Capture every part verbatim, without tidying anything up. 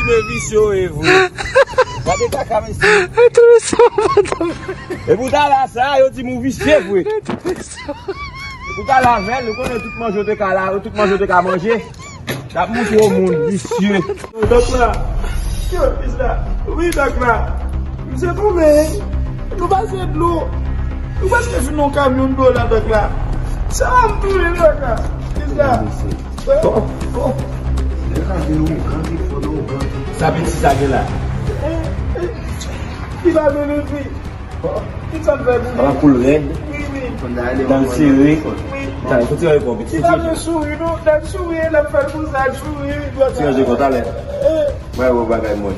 Se visye w ye vre. Gade kaka mesye. E pou ta la sa, yo di m ou visye vre. E pou ta la avè l, ou konnen tout manje w te ka la, tout manje w te ka manje. T ap montre w moun visye. Dòk la. Yo, Isla. Wi, dòk la. Misye tonbe. Nou pase dlo. Nou prèske fin nan kamyon dlo la, dòk la. Sa va m touye, dòk la. Isla. Oh, oh. Lè sa vin ougan ki fò nan ougan ki. Sa piti sa gen la. Li pa byen epi. Ki sa l fè pou li? Papa koul rèd. Wi, wi. Dan l sere. Wi. Talè, fò ti ranje kò piti. Li pa byen souri, non. Lè l souri, lè l fè l konsa, l souri. Ti ranje kò talè. Mwen wè bagay mwen.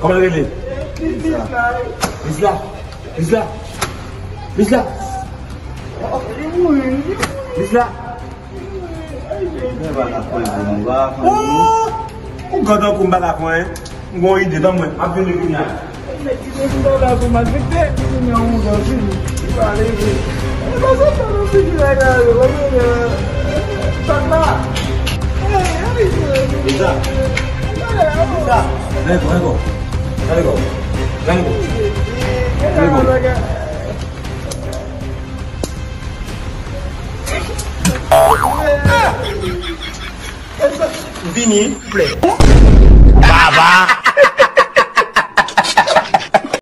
Kòman l rele? Li, li, Isla. Isla. Isla. Isla. Li mouri, li mouri. Isla. Mwen pa ka koze, mwen pa ka koze. Oh! Ou gòd an kou m pa ka pran, hein? M gon ide, tann mwen. M ap vini kounye a. Nèg ki te vin la pou malfektè, ki vin nan yon zòn fini. Li pa leve. E pa sa pa nan figi la, la, yo, yo, yo. Tann la. Hey, hey, hey. Lisa. Lisa. Lè gò, lè gò. Lè gò. Lè gò. Lè gò. Vini, plè.